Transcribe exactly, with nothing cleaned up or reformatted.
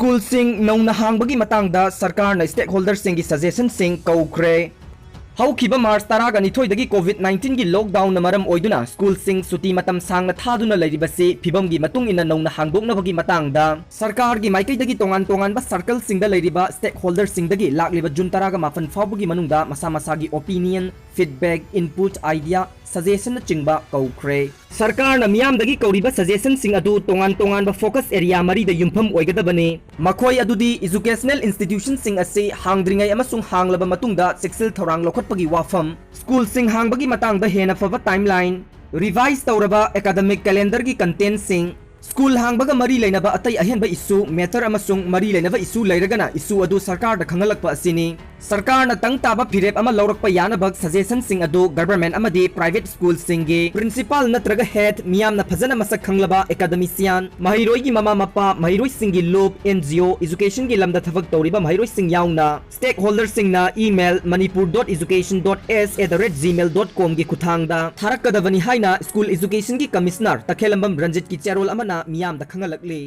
ꯁ꯭ꯀꯨꯜꯁꯤꯡ ꯅꯧꯅ ꯍꯥꯡꯕꯒꯤ ꯃꯇꯥꯡꯗ ꯁꯔꯀꯥꯔꯅ stakeholderꯁꯤꯡꯒꯤ suggestionꯁꯤꯡ ꯀꯧꯈ꯭ꯔꯦ꯫ ꯍꯧꯈꯤꯕ ꯃꯥꯔꯆ ꯇꯔꯥꯒ ꯅꯤꯊꯣꯏꯗꯒꯤ COVID nineteenꯒꯤ lockdownꯅ ꯃꯔꯝ ꯑꯣꯏꯗꯨꯅ ꯁ꯭ꯀꯨꯜꯁꯤꯡ ꯁꯨꯇꯤ ꯃꯇꯝ ꯁꯥꯡꯅ ꯊꯥꯗꯨꯅ ꯂꯩꯔꯤꯕꯁꯤ ꯐꯤꯕꯝꯒꯤ ꯃꯇꯨꯡ ꯏꯟꯅ ꯅꯧꯅ ꯍꯥꯡꯗꯣꯛꯅꯕꯒꯤ ꯃꯇꯥꯡꯗ ꯁꯔꯀꯥꯔꯒꯤ ꯃꯥꯏꯀꯩꯗꯒꯤ ꯇꯣꯉꯥꯟ ꯇꯣꯉꯥꯟꯕ circleꯁꯤꯡꯗ ꯂꯩꯔꯤꯕ stakeholderꯁꯤꯡꯗꯒꯤ ꯂꯥꯛꯂꯤꯕ ꯖꯨꯟ ꯇꯔꯥꯒ ꯃꯥꯄꯟ ꯐꯥꯎꯕꯒꯤ ꯃꯅꯨꯡꯗ ꯃꯁꯥ ꯃꯁꯥꯒꯤ opinion, feedback, input, idea, suggestionꯅꯆꯤꯡꯕ ꯀꯧꯈ꯭ꯔꯦ꯫ ꯁꯔꯀꯥꯔꯅ ꯃꯤꯌꯥꯝꯗꯒꯤ ꯀꯧꯔꯤꯕ suggestionꯁꯤꯡ ꯑꯗꯨ ꯇꯣꯉꯥꯟ ꯇꯣꯉꯥꯟꯕ focus area ꯃꯔꯤꯗ ꯌꯨꯝꯐꯝ ꯑꯣꯏꯒꯗꯕꯅꯤ꯫ ꯃꯈꯣꯏ ꯑꯗꯨꯗꯤ educational institutionꯁꯤꯡ ꯑꯁꯤ ꯍꯥꯡꯗ꯭ꯔꯤꯉꯩ ꯑꯃꯁꯨꯡ ꯍꯥꯡꯂꯕ ꯃꯇꯨꯡꯗ ꯆꯦꯛꯁꯤꯜ ꯊꯧꯔꯥꯡ ꯂꯧꯈꯠꯄꯒꯤ ꯋꯥꯐꯝ, ꯁ꯭ꯀꯨꯜꯁꯤꯡ ꯍꯥꯡꯕꯒꯤ ꯃꯇꯥꯡꯗ ꯍꯦꯟꯅ ꯐꯕ timeline, revise ꯇꯧꯔꯕ academic calendarꯒꯤ contentꯁꯤꯡ, ꯁ꯭ꯀꯨꯜ ꯍꯥꯡꯕꯒ ꯃꯔꯤ ꯂꯩꯅꯕ ꯑꯇꯩ ꯑꯍꯦꯟꯕ issue, matter ꯑꯃꯁꯨꯡ ꯃꯔꯤ ꯂꯩꯅꯕ issue ꯂꯩꯔꯒꯅ issue ꯑꯗꯨ ꯁꯔꯀꯥꯔꯗ ꯈꯪꯍꯜꯂꯛꯄ ꯑꯁꯤꯅꯤ꯫ ꯁꯔꯀꯥꯔꯅ ꯇꯪ ꯇꯥꯕ ꯐꯤꯔꯦꯞ ꯑꯃ ꯂꯧꯔꯛꯄ ꯌꯥꯅꯕ suggestionꯁꯤꯡ ꯑꯗꯨ government ꯑꯃꯗꯤ private ꯁ꯭ꯀꯨꯜꯁꯤꯡꯒꯤ principal ꯅꯠꯇ꯭ꯔꯒ head, ꯃꯤꯌꯥꯝꯅ ꯐꯖꯅ ꯃꯁꯛ ꯈꯪꯂꯕ academician, ꯃꯍꯩꯔꯣꯏꯒꯤ ꯃꯃꯥ ꯃꯄꯥ, ꯃꯍꯩꯔꯣꯏꯁꯤꯡꯒꯤ ꯂꯨꯞ, NGO, educationꯒꯤ ꯂꯝꯗ ꯊꯕꯛ ꯇꯧꯔꯤꯕ ꯃꯍꯩꯔꯣꯏꯁꯤꯡ ꯌꯥꯎꯅ stakeholderꯁꯤꯡꯅ email manipur dot education dot s at the rate gmail dot comꯒꯤ ꯈꯨꯠꯊꯥꯡꯗ ꯊꯥꯔꯛꯀꯗꯕꯅꯤ ꯍꯥꯏꯅ school educationꯒꯤ commissioner ꯇꯈꯦꯂꯝꯕꯝ ꯔꯟꯖꯤꯠꯀꯤ ꯆꯦꯔꯣꯜ ꯑꯃꯅ ꯃꯤꯌꯥꯝꯗ ꯈꯪꯍꯜꯂꯛꯂꯤ꯫